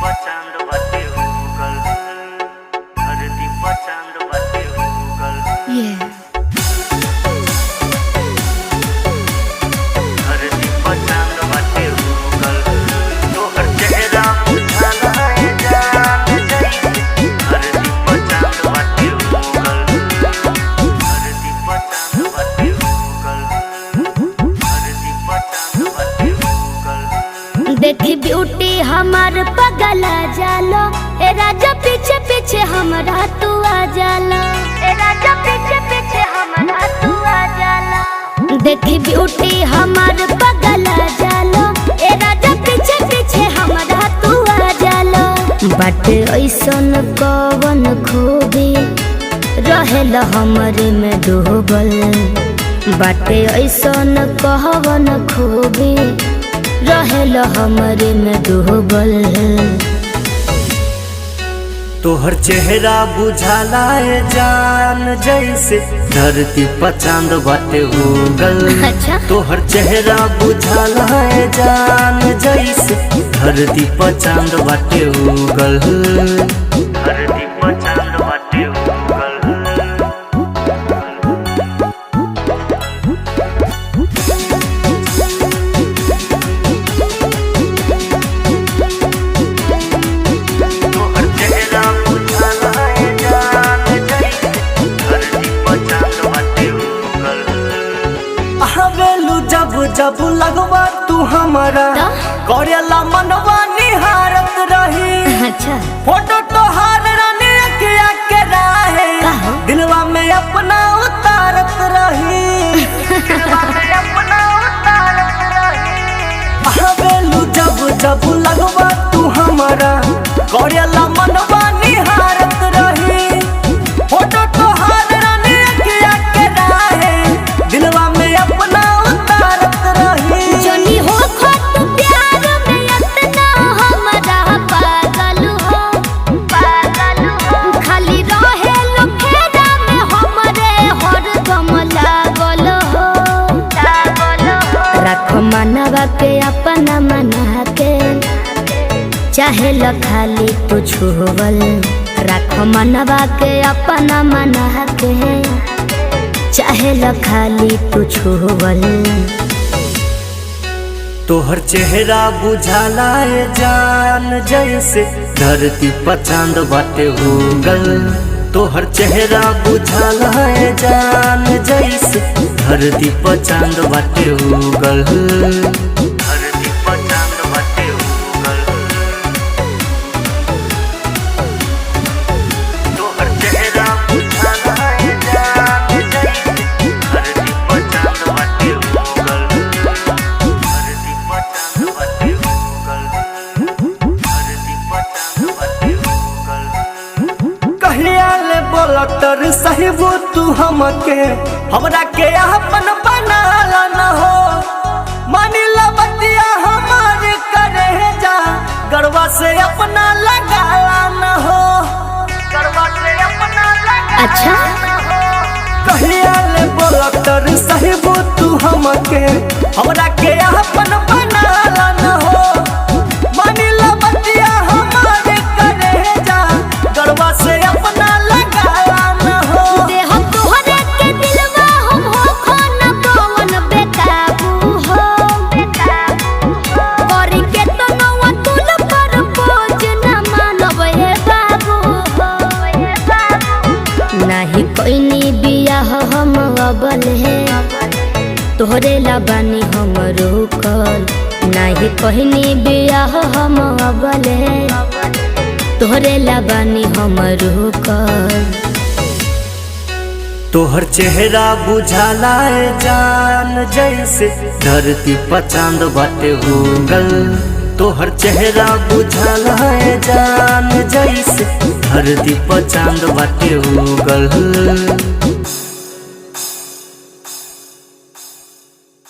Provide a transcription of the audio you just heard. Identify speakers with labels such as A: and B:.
A: चांद बाटे उगल, धरती पर चांद बाटे उगल।
B: Yeah.
A: धरती पर चांद बाटे उगल, तोहर चेहरा बुझाला है जान जइसे। धरती पर चांद बाटे उगल, धरती पर चांद बाटे उगल, धरती पर चांद बाटे उगल।
B: देखी ब्यूटी हमार पगला जालो, ए राजा पीछे पीछे हमरा तू आ जाला, ए राजा पीछे पीछे हमरा तू आ जाला। देखी ब्यूटी हमार पगला जालो, ए राजा पीछे पीछे हमरा तू आ जाला। बाटे ऐसन कवन खूबी रहेल हमरे में डूबल, बाटे ऐसन कहवन खूबी रहेल हमरे में डूबल।
A: तोहर चेहरा बुझाला है जान जैसे, धरती पर चांद बाटे उगल।
B: अच्छा।
A: तोहर चेहरा बुझाला है जान जैसे, धरती पर चांद बाटे उगल, धरती पर चांद बाटे उगल। तोहर चेहरा बुझाला है जान जैसे, धरती पर चांद बाटे उगल।
C: आवेलू जब जब लगवा तू हमारा,
B: तो?
C: करेला मनवा निहारत रही।
B: अच्छा।
C: फोटो तोहार रानी अखिया के राहे,
B: का हो?
C: दिलवा में अपना उतारत रही, दिलवा में अपना उतारत रही। आवेलू जब जब लगवा तू हमारा, करेला मनवा निहारत रही। फोटो तोहार रानी अखिया के राहे, दिलवा में अपना उतारत रही।
B: जोनी हो खत प्यार में इतना हमरा पागल हो, पागल हो। खाली रहे लोखेरा में हमरे हरदम लागल हो, लागल हो। रख मनवा के अपना मना के, चाहे ल खाली तू छुअल। रख मनवा के अपना मना के, चाहे ल खाली तू छुअल।
A: तोहर चेहरा बुझाला है जान जैसे, धरती पर चांद बाटे उगल। तोहर चेहरा बुझाला है जान जैसे, धरती पर चांद बाटे उगल, धरती पर चांद बाटे उगल। तोहर चेहरा बुझाला है जान जैसे, धरती पर चांद बाटे उगल, धरती पर चांद बाटे उगल, धरती पर चांद बाटे उगल।
C: कहिया ले बोलतर साहिबू तू हमके, हमरा के अपन बनाला न हो। मानिला बतिया हमार करे जा, गरवा से अपना लगाला न हो, गरवा से अपना लगा।
B: अच्छा।
C: कहिया ले बोलतर साहिबू तू हमके, हमरा के अपन बनाला न हो। मानिला बतिया हमार करे जा, गरवा से अपना लगाला न हो।
B: देह तोहरे के दिलवा हम हो खाना पवन बेकाबू हो, करी के तो नौआ तुल पर बोझ न मानब हे बाबू हो। नाही कोइनी बियाह हम अबल हे, तोहरे ला बानी हम रुकल। नाही कोइनी बियाह हम अबल हे, तोहरे ला बानी हम रुकल।
A: तोहर चेहरा बुझाला है जान जैसे, धरती पर चांद बाटे उगल। तोहर चेहरा बुझाला है जान जैसे, धरती पर चांद बाटे उगल।